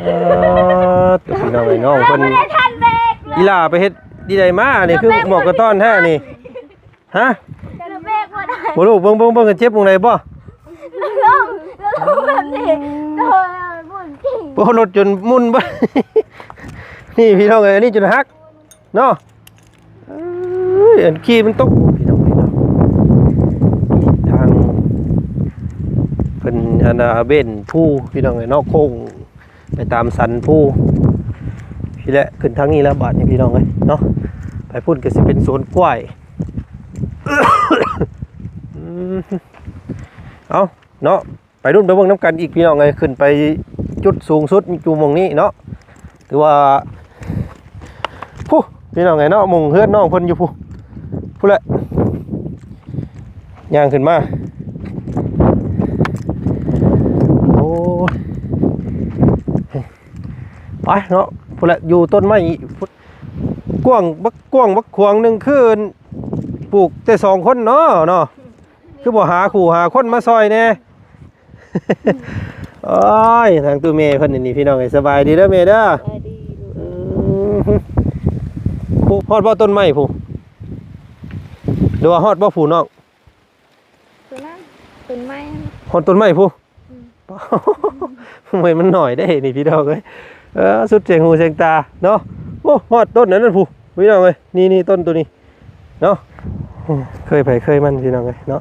ເອີ ພີ່ນ້ອງເອີຍ ນ້ອງເພິ່ນ ບໍ່ໄດ້ທັນເບຣກເລີຍ ອີຫຼ້າໄປເຮັດທີ່ໃດມານີ້ ຄືໝວກກະຕ້ອນແທ້ນີ້ ຮະ? ກະເບຣກບໍ່ໄດ້ ບໍ່ຮູ້ ເບິ່ງ ເບິ່ງ ເບິ່ງ ເຈັບໝ່ອງໃດບໍ່? ລົງ ລົງແບບນີ້ ໂດຍ ໝຸນ ໂອ້ ລົດຈົນໝຸ່ນເບິດ ນີ້ພີ່ນ້ອງເອີຍ ອັນນີ້ຈົນຫັກ ເນາະ ເອີຍ ອັນຂີ້ມັນຕົກ ພີ່ນ້ອງເອີຍເນາະ ທາງເພິ່ນອັນນ່າເບັ້ນພູ ພີ່ນ້ອງເອີຍເນາະ ໂຄ້ງໄປຕາມສັນພູ ພີ້ແຫຼະ ຂຶ້ນທາງນີ້ແລ້ວບາດນີ້ ພີ່ນ້ອງເອີຍເນາະ ໄປພຸ້ນກໍຊິເປັນສວນກ້ວຍ ອືມ ເອົາເນາະ ໄປລຸ້ນໄປເບິ່ງນຳກັນອີກ ພີ່ນ້ອງເອີຍ ຂຶ້ນໄປຈຸດສູງສຸດຢູ່ໝ່ອງນີ້ເນາະ ຖືວ່າ ພຸ້ນ ພີ່ນ້ອງເອີຍເນາະ ໝ່ອງເຮືອນນ້ອງເພິ່ນຢູ່ພຸ້ນ ພຸ້ນແຫຼະ ຍ່າງຂຶ້ນມາ ໂອ້ຍ ໄປເນາະ ພຸ້ນແຫຼະ ຢູ່ຕົ້ນໄມ້ ກວ້າງບັກ ກວ້າງບັກຂວາງໜຶ່ງ ຄືປູກແຕ່ສອງຄົນເນາະ ເນາະ ຄືບໍ່ຫາຄູ່ຫາຄົນມາຊ່ອຍແດ່? ໂອ້ຍ ທາງຕູ້ແມ່ເພິ່ນນີ້ ພີ່ນ້ອງເອີຍ ສະບາຍດີເດີແມ່ເດີ ສະບາຍດີລູກ ອືມ ຜູ້ ຮອດບໍ່ຕົ້ນໄມ້ຜູ້ ຫຼືວ່າຮອດບໍ່ຜູ້ນ້ອງ? ຕົວນັ້ນ ຕົ້ນໄມ້ຫັ້ນ ຮອດຕົ້ນໄມ້ຜູ້ ອືມ ໂອ້ຍ ມັນໜ້ອຍເດ້ນີ້ ພີ່ນ້ອງເອີຍ ເອີ ສຸດແສງຫູແສງຕາເນາະ ໂອ້ ຮອດຕົ້ນນັ້ນພຸ້ນ ພີ່ນ້ອງເອີຍ ນີ້ໆ ຕົ້ນໂຕນີ້ ເນາະ ເຄີຍໃຜເຄີຍມັນ ພີ່ນ້ອງເອີຍເນາະ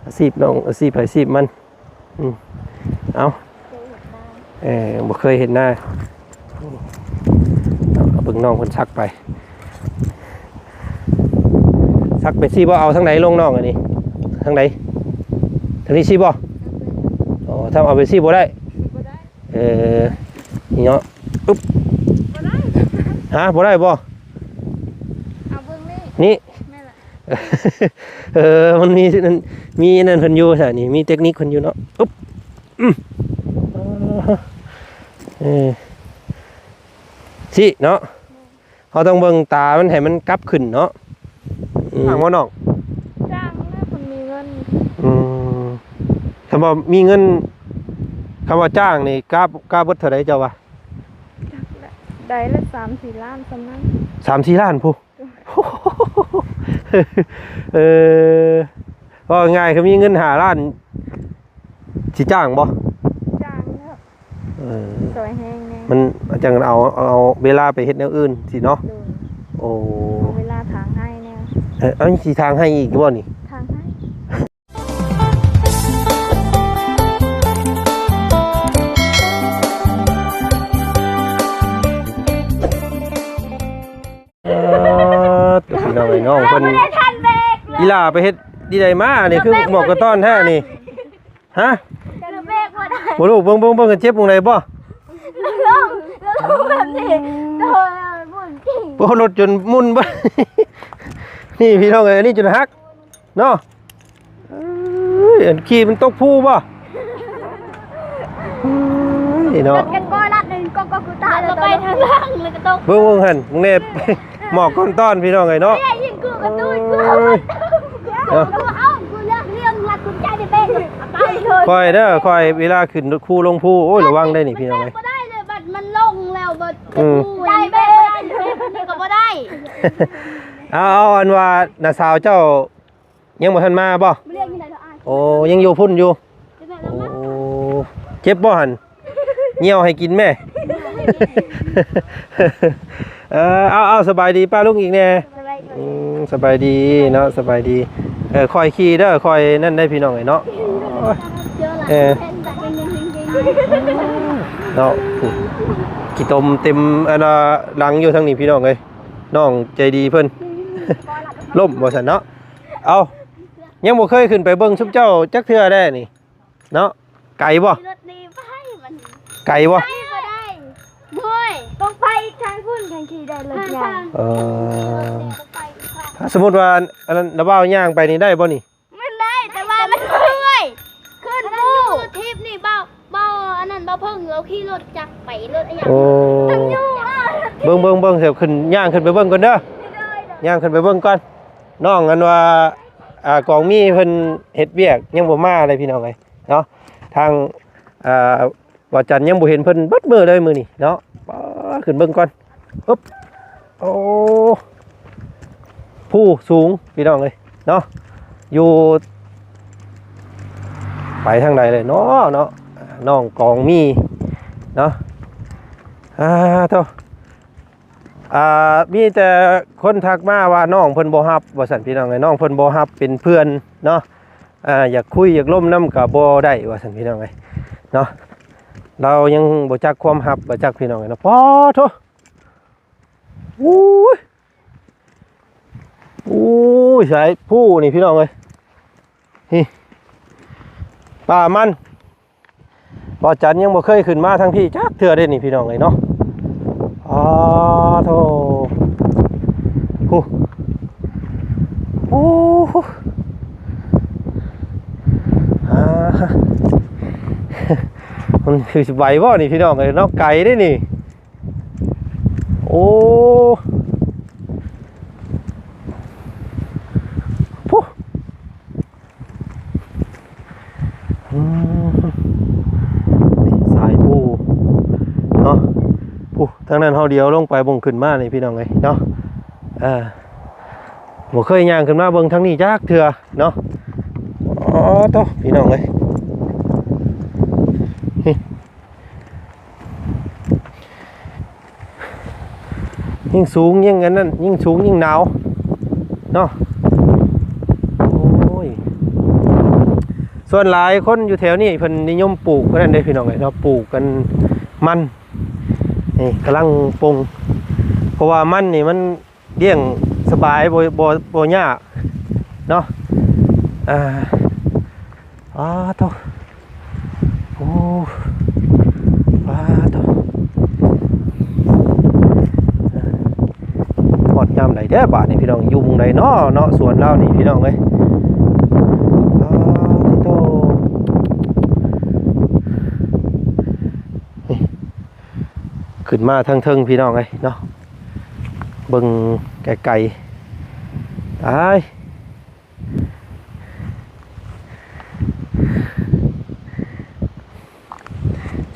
ອາຊີບນ້ອງ ອາຊີບໃຜອາຊີບມັນ ອືມ ເອົາ ເອີ ບໍ່ເຄີຍເຮັດນາ ເອົາ ເບິ່ງນ້ອງເພິ່ນສັກໄປ ສັກໄປຊີ້ບໍ່ ເອົາທາງໃດລົງນ້ອງ ອັນນີ້ ທາງໃດ ທາງນີ້ຊີ້ບໍ່ ອໍ ຖ້າເອົາໄປຊີ້ບໍ່ໄດ້ ບໍ່ໄດ້ ເອີ ນີ້ເນາະ ອຶບ ບໍ່ໄດ້ ຮະ ບໍ່ໄດ້ບໍ່ ເອົາເບິ່ງນີ້ ນີ້ ແມ່ນລະ ເອີ ມັນມີ ມີອັນນັ້ນເພິ່ນຢູ່ຊະ ນີ້ ມີເຕັກນິກເພິ່ນຢູ່ເນາະ ອຶບ ອືມ ເອີ ຊີ້ເນາະ ເຮົາຕ້ອງເບິ່ງຕາມັນໃຫ້ມັນກັບຂຶ້ນເນາະ ອືມ ຈ້າງບໍ່ນ້ອງ? ຈ້າງແລ້ວ ຄັນມີເງິນ ອືມ ຄັນວ່າມີເງິນ ຄັນວ່າຈ້າງນີ້ ກາ ກາເບິດເທົ່າໃດເຈົ້າວ່າ? ຈັກແຫຼະ ໄດ້ລະສາມສີ່ລ້ານສ່ຳນັ້ນ ສາມສີ່ລ້ານພຸ້ນ ເອີ ເວົ້າງ່າຍໆ ຄືມີເງິນຫ້າລ້ານ ຊິຈ້າງບໍ່? ຈ້າງແລ້ວ ເອີ ຊ່ອຍແຮງແດ່ ມັນຈັ່ງເອົາ ເອົາເວລາໄປເຮັດແນວອື່ນຊີ້ເນາະ ໂດຍ ໂອ້ ເອົາເວລາຖາງໄຮ່ແດ່ ເອີ ເອົາ ຊິຖາງໄຮ່ອີກຢູ່ບໍ່ນີ້? ຖາງໄຮ່ ເອີ ພີ່ນ້ອງເອີຍ ນ້ອງເພິ່ນ ບໍ່ໄດ້ທັນເບຣກເລີຍ ອີຫຼ້າໄປເຮັດທີ່ໃດມານີ້ ຄືໝວກກະຕ້ອນແທ້ນີ້ ຮະ? ກະເບຣກບໍ່ໄດ້ ບໍ່ຮູ້ ເບິ່ງ ເບິ່ງ ເບິ່ງ ເຈັບໝ່ອງໃດບໍ່? ລົງ ລົງແບບນີ້ ໂດຍ ໝຸນ ໂອ້ ລົດຈົນໝຸ່ນເບິດ ນີ້ພີ່ນ້ອງເອີຍ ອັນນີ້ຈົນຫັກ ເນາະ ເອີຍ ອັນຂີ້ມັນຕົກພູບໍ່? ເອີຍ ເນາະ ກັນບໍ່ລັດໜຶ່ງກໍ ກໍກູຕາ ແລ້ວໄປທາງຫຼັງ ແລ້ວກໍຕົກ ເບິ່ງ ເບິ່ງຫັ້ນ ເບິ່ງແນ່ ໝອກກ້ອນຕ້ອນ ພີ່ນ້ອງເອີຍເນາະ ເອີຍ ເອົາ ກູເລືອກເລື່ອງລັດກຸນແຈໄດ້ເບນ ໄປເລີຍ ຂ້ອຍເດີ ຂ້ອຍເວລາຂຶ້ນພູລົງພູ ໂອ້ຍ ລະວັງໄດ໋ນີ້ ພີ່ນ້ອງເອີຍ ບໍ່ໄດ້ເລີຍ ບັດມັນລົງແລ້ວ ບັດ ອືມ ໄດ້ເບນ ນີ້ກໍບໍ່ໄດ້ ເອົາ ເອົາ ອັນວ່ານ້າສາວເຈົ້າ ຍັງບໍ່ທັນມາບໍ່? ໂອ້ ຍັງຢູ່ພຸ້ນຢູ່ ໂອ້ ເຈັບບໍ່ຫັ້ນ? ຍ່ຽວໃຫ້ກິນແມ້ ເອີ ເອົາ ເອົາ ສະບາຍດີປ້າລຸງອີກແດ່ ອືມ ສະບາຍດີເນາະ ສະບາຍດີ ເອີ ຄ່ອຍຂີ່ເດີ ຄ່ອຍນັ້ນໄດ໋ ພີ່ນ້ອງເອີຍເນາະ ເອີ ເນາະ ຂີ້ຕົມເຕັມອັນວ່າຫຼັງຢູ່ທາງນີ້ ພີ່ນ້ອງເອີຍ ນ້ອງໃຈດີເພິ່ນ ລົ້ມວ່າຊັ້ນເນາະ ເອົາ ຍັງບໍ່ເຄີຍຂຶ້ນໄປເບິ່ງຊຸມເຈົ້າຈັກເທື່ອແດ່ນີ້ເນາະ ໄກບໍ່? ຂີ່ລົດນີ້ໄປ ມັນ ໄກບໍ່? ໄປບໍ່ໄດ້ ໂອ້ຍ ຕ້ອງໄປອີກທາງພຸ້ນ ທາງຂີ່ໄດ້ລົດໃຫຍ່ ເອີ ຖ້າສົມມຸດວ່າອັນນັ້ນລະເວົ້າຍ່າງໄປນີ້ໄດ້ບໍ່ນີ້? ມັນໄດ້ ແຕ່ວ່າມັນເມື່ອຍ ຂຶ້ນພູ ທຣິບນີ້ເບົາ ເບົາ ອັນນັ້ນ ເບົາເພິ່ງເອົາຂີ່ລົດຈັກໄປ ລົດອີຫຍັງ ໂອ້ ເບິ່ງ ເບິ່ງ ເບິ່ງ ຊິຂຶ້ນ ຍ່າງຂຶ້ນໄປເບິ່ງກ່ອນເດີ ຍ່າງຂຶ້ນໄປເບິ່ງກ່ອນ ນ້ອງອັນວ່າ ອ່າ ກອງມີເພິ່ນເຮັດວຽກຍັງບໍ່ມາເລີຍ ພີ່ນ້ອງເອີຍເນາະ ທາງ ອ່າ ບ່າວຈັນຍັງບໍ່ເຫັນເພິ່ນເບິດມື້ເລີຍມື້ນີ້ເນາະ. ປາ ຂຶ້ນເບິ່ງກ່ອນ. ອຶບ ໂອ້ ພູສູງພີ່ນ້ອງເອີຍເນາະ. ຢູ່ ໄປທາງໃດເລີຍເນາະ ເນາະ ນ້ອງກອງມີເນາະ. ອາ ໂທ້ ອ່າ ມີແຕ່ຄົນທັກມາວ່ານ້ອງເພິ່ນບໍ່ຮັບວ່າຊັ້ນພີ່ນ້ອງເອີຍ. ນ້ອງເພິ່ນບໍ່ຮັບເປັນເພື່ອນເນາະ. ອ່າ ຢາກຄຸຍຢາກລົມນຳກໍບໍ່ໄດ້ວ່າຊັ້ນພີ່ນ້ອງເອີຍເນາະ. ລາວຍັງບໍ່ຈັກຄວາມຮັບ ບໍ່ຈັກພີ່ນ້ອງເອີຍເນາະ. ປາໂທ້ ໂອ້ຍ ໂອ້ຍ ສາຍພູນີ້ພີ່ນ້ອງເອີຍ. ນີ້ ປ່າມັນ ບ່າວຈັນຍັງບໍ່ເຄີຍຂຶ້ນມາທາງພີ້ຈັກເທື່ອເດ້ນີ້ພີ່ນ້ອງເອີຍເນາະ. ອາ ໂທ້ ໂອ້ ໂອ້ ອາ ມັນຄືຊິໄຫວບໍ່ນີ້ພີ່ນ້ອງເອີຍເນາະ. ໄກເດ້ນີ້. ໂອ້ ພຸ ອືມ ນີ້ສາຍພູເນາະ. ພຸ ທາງນັ້ນເຮົາດຽວລົງໄປ ບໍ່ຂຶ້ນມານີ້ພີ່ນ້ອງເອີຍເນາະ. ເອີ ບໍ່ເຄີຍຍ່າງຂຶ້ນມາເບິ່ງທາງນີ້ຈັກເທື່ອເນາະ. ອໍ ໂທ້ ພີ່ນ້ອງເອີຍ ນີ້ ຍິ່ງສູງຍິ່ງອັນນັ້ນ ຍິ່ງສູງຍິ່ງໜາວເນາະ. ໂອ້ຍ ສ່ວນຫຼາຍຄົນຢູ່ແຖວນີ້ເພິ່ນນິຍົມປູກອັນນັ້ນເດ້ພີ່ນ້ອງເອີຍເນາະ. ປູກກັນມັນ ນີ້ກຳລັງປົ່ງ ເພາະວ່າມັນນີ້ມັນ ລ້ຽງສະບາຍ ບໍ່ ບໍ່ ບໍ່ຍາກເນາະ. ອ່າ ອາໂທ້ ໂອ້ ອາໂທ້ ຮອດຍາມໃດແທ້ບາດນີ້ພີ່ນ້ອງ. ຢູ່ໝ່ອງໃດເນາະ ເນາະ ສວນລາວນີ້ພີ່ນ້ອງເອີຍ. ອາຕິໂຕ ນີ້ ຂຶ້ນມາທາງເທິງພີ່ນ້ອງເອີຍເນາະ. ເບິ່ງໄກໆ ອ້າຍ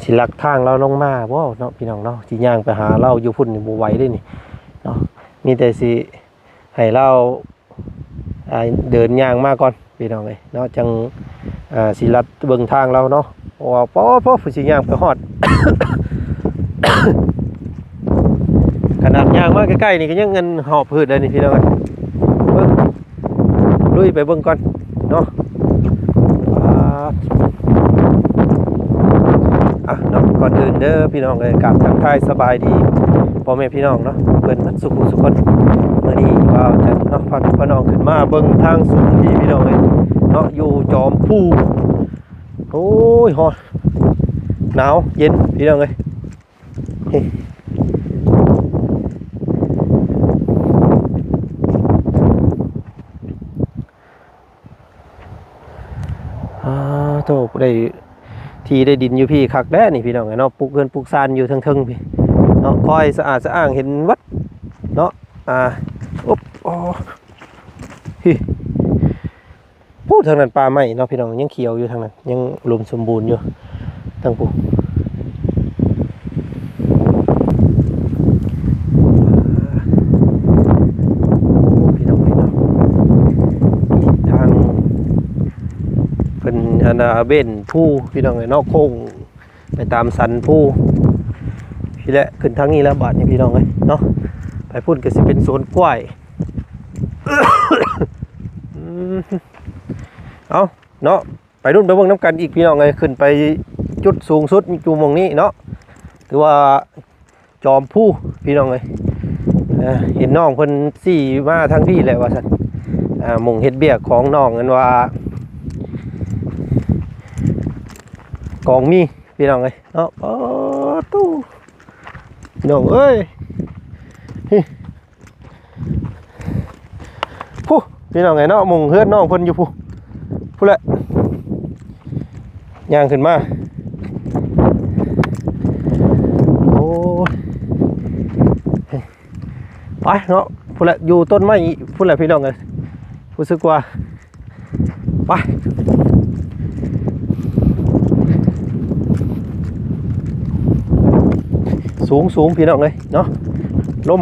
ຊິລັກທາງລາວລົງມາບໍ່ເນາະ ພີ່ນ້ອງເນາະ. ຊິຍ່າງໄປຫາລາວຢູ່ພຸ້ນນີ້ບໍ່ໄຫວເດ້ນີ້ເນາະ. ມີແຕ່ຊິໃຫ້ລາວ ອ່າ ເດີນຍ່າງມາກ່ອນພີ່ນ້ອງເອີຍເນາະ ຈັ່ງ ອ່າ ຊິລັດເບິ່ງທາງລາວເນາະ. ເພາະວ່າ ໂອ້ ໂອ້ ຜູ້ຊິຍ່າງໄປຮອດ ຂະໜາດຍ່າງມາໃກ້ໆນີ້ກໍຍັງອັນຫອບຫືດເລີຍນີ້ພີ່ນ້ອງເອີຍ. ເບິ່ງ ລຸຍໄປເບິ່ງກ່ອນເນາະ. ອ່າ ອ່ະເນາະ ກ່ອນອື່ນເດີພີ່ນ້ອງເອີຍ ກາບທັກທາຍສະບາຍດີພໍ່ແມ່ພີ່ນ້ອງເນາະ ເພິ່ນໝົດສູ່ຜູ້ສູ່ຄົນ. ມື້ນີ້ບ່າວຈັນເນາະ ພາພີ່ພານ້ອງຂຶ້ນມາເບິ່ງທາງສູງທີ່ພີ່ນ້ອງເອີຍເນາະ ຢູ່ຈອມພູ. ໂອ້ຍ ຮ້ອນ ໜາວ ເຢັນ ພີ່ນ້ອງເອີຍ. ອາໂທ້ ໄດ້ທີ່ໄດ້ດິນຢູ່ພີ້ຄັກແດ່ນີ້ພີ່ນ້ອງເອີຍເນາະ. ປຸກເຮືອນປຸກຊານຢູ່ເທິງໆ ພີ້ເນາະ ຄ່ອຍສະອາດສະອ້າງເຫັນເບິດເນາະ. ອາ ໂອບ ໂອ້ ພີ້ ພູ້ ທາງນັ້ນປ່າໄມ້ເນາະພີ່ນ້ອງ ຍັງຂຽວຢູ່ ທາງນັ້ນຍັງອຸດົມສົມບູນຢູ່ ທາງພູ້. ໂອ້ ພີ່ນ້ອງເອີຍເນາະ ທາງເພິ່ນອັນນ່າເວັ້ນພູພີ່ນ້ອງເອີຍເນາະ ໂຄ້ງໄປຕາມສັນພູ. ພີ້ແຫຼະ ຂຶ້ນທາງນີ້ແລ້ວບາດນີ້ພີ່ນ້ອງເອີຍເນາະ. ໄປພຸ້ນກໍຊິເປັນສວນກ້ວຍ. ອືມ ເອົາເນາະ ໄປລຸ້ນໄປເບິ່ງນຳກັນອີກພີ່ນ້ອງເອີຍ. ຂຶ້ນໄປຈຸດສູງສຸດຢູ່ໝ່ອງນີ້ເນາະ ຖືວ່າຈອມພູພີ່ນ້ອງເອີຍ. ເອີ ເຫັນນ້ອງເພິ່ນຊີ້ມາທາງພີ້ແຫຼະວ່າຊັ້ນ. ອ່າ ໝ່ອງເຮັດວຽກຂອງນ້ອງອັນວ່າ ກອງມີພີ່ນ້ອງເອີຍເນາະ. ປາດໂທ້ ພີ່ນ້ອງເອີຍ ພຸ້ນ ພີ່ນ້ອງເອີຍເນາະ ໝ່ອງເຮືອນນ້ອງເພິ່ນຢູ່ພຸ້ນ ພຸ້ນແຫຼະ ຍ່າງຂຶ້ນມາ. ໂອ້ຍ ໄປເນາະ ພຸ້ນແຫຼະ ຢູ່ຕົ້ນໄມ້ພຸ້ນແຫຼະ ພີ່ນ້ອງເອີຍ. ຮູ້ສຶກວ່າ ໄປ ໂອ້ ສູງໆ ພີ່ນ້ອງເອີຍເນາະ ລົມ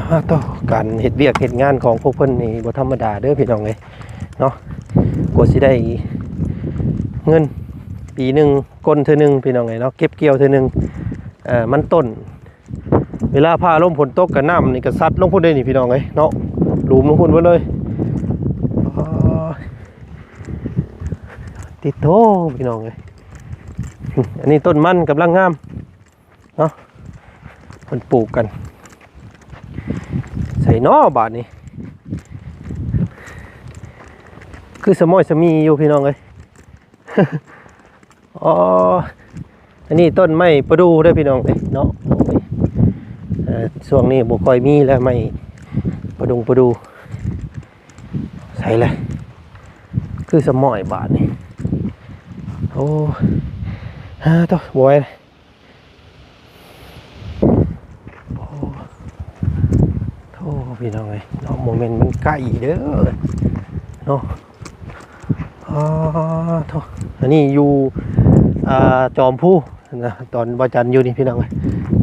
ອາ ໂຕ ການເຮັດວຽກເຮັດງານຂອງພວກເພິ່ນນີ້ບໍ່ທຳມະດາເດີພີ່ນ້ອງເອີຍເນາະ ກວ່າຊິໄດ້ເງິນປີໜຶ່ງ ກົ້ນເທື່ອໜຶ່ງພີ່ນ້ອງເອີຍເນາະ ເກັບກ່ຽວເທື່ອໜຶ່ງ ເອີ ມັນຕົ້ນ ເວລາຟ້າລົມຝົນຕົກກະນ້ຳນີ້ກະຊັດລົງພຸ້ນເດ້ນີ້ພີ່ນ້ອງເອີຍເນາະ ຫຼຸມລົງພຸ້ນເບິດເລີຍ ໂອ້ຍ ຕິດໂທ ພີ່ນ້ອງເອີຍ ອັນນີ້ຕົ້ນມັນກຳລັງງາມເນາະ ເພິ່ນປູກກັນ ໃສເນາະບາດນີ້ ຄືສະໝ້ອຍສະໝີ່ຢູ່ພີ່ນ້ອງເອີຍ ອໍ ອັນນີ້ຕົ້ນໄມ້ປະດູ່ເດີພີ່ນ້ອງເອີຍເນາະ ເອີ ຊ່ວງນີ້ບໍ່ຄ່ອຍມີແລ້ວໄມ້ປະດົງປະດູ່ ໃສລະ ຄືສະໝ້ອຍບາດນີ້ ໂອ້ ຮາ ໂຕ ບໍ່ໄຫວ ໂອ້ ໂທ້ ພີ່ນ້ອງເອີຍເນາະ ບໍ່ແມ່ນມັນໃກ້ເດີເນາະ ອໍ ໂທ້ ອັນນີ້ຢູ່ ອ່າ ຈອມພູນະ ຕອນບ່າວຈັນຢູ່ນີ້ພີ່ນ້ອງເອີຍ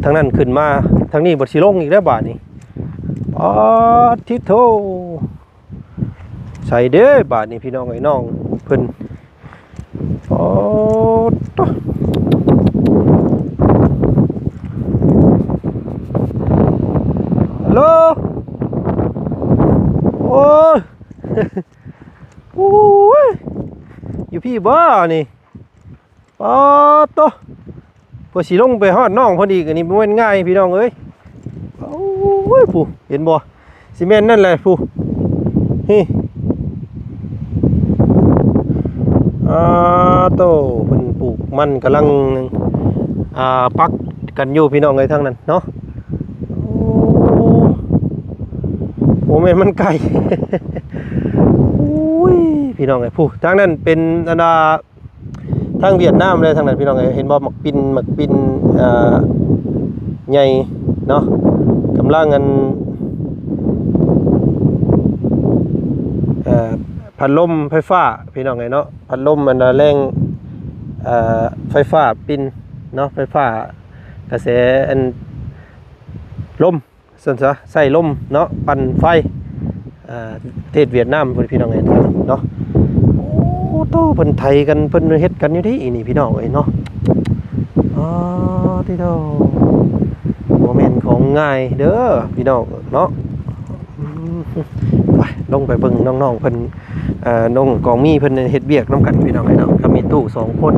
ທາງນັ້ນຂຶ້ນມາ ທາງນີ້ບັດຊິລົງອີກແລ້ວບາດນີ້ ປາດທິໂທ ໃສເດ້ບາດນີ້ພີ່ນ້ອງເອີຍ ນ້ອງເພິ່ນ ປາດໂທ້ ຮັລໂຫຼ ໂອ້ຍ ໂອ້ຍ ຢູ່ພີ້ບໍ່ນີ້? ປາດໂທ້ ເພື່ອຊິລົງໄປຮອດນ້ອງເພິ່ນອີກ ອັນນີ້ບໍ່ແມ່ນງ່າຍພີ່ນ້ອງເອີຍ ໂອ້ຍ ຜູ້ ເຫັນບໍ່ ຊິແມ່ນນັ້ນແຫຼະຜູ້ ນີ້ ອາ ໂທ້ ເພິ່ນປູກມັນກຳລັງ ອ່າ ປັກກັນຢູ່ພີ່ນ້ອງເອີຍ ທາງນັ້ນເນາະ ໂອ້ ບໍ່ແມ່ນມັນໄກ່ ໂອ້ຍ ພີ່ນ້ອງເອີຍ ຜູ້ ທາງນັ້ນເປັນ ອັນວ່າ ທາງຫວຽດນາມເລີຍທາງນັ້ນພີ່ນ້ອງເອີຍ ເຫັນບໍ່ ໝາກປິ່ນ ໝາກປິ່ນ ເອີ ໃຫຍ່ເນາະ ກຳລັງອັນ ເອີ ພັດລົມໄຟຟ້າພີ່ນ້ອງເອີຍເນາະ ພັດລົມອັນແລງ ເອີ ໄຟຟ້າປິ່ນເນາະ ໄຟຟ້າກະແສອັນລົມ ຊັ້ນຊະ ໃຊ້ລົມເນາະ ປັ່ນໄຟ ເອີ ເທດຫວຽດນາມພຸ້ນພີ່ນ້ອງເອີຍເນາະ ໂອ້ ໂຕ ເພິ່ນໄຖກັນ ເພິ່ນເຮັດກັນຢູ່ເດ້ອີ່ນີ້ພີ່ນ້ອງເອີຍເນາະ ອໍ ຕິໂທ ບໍ່ແມ່ນຂອງງ່າຍເດີພີ່ນ້ອງເນາະ ອືມ ໄປ ລົງໄປເບິ່ງນ້ອງໆເພິ່ນ ເອີ ນ້ອງກອງມີເພິ່ນເຮັດວຽກນຳກັນພີ່ນ້ອງເອີຍເນາະ ກະມີຕູ້ສອງຄົນ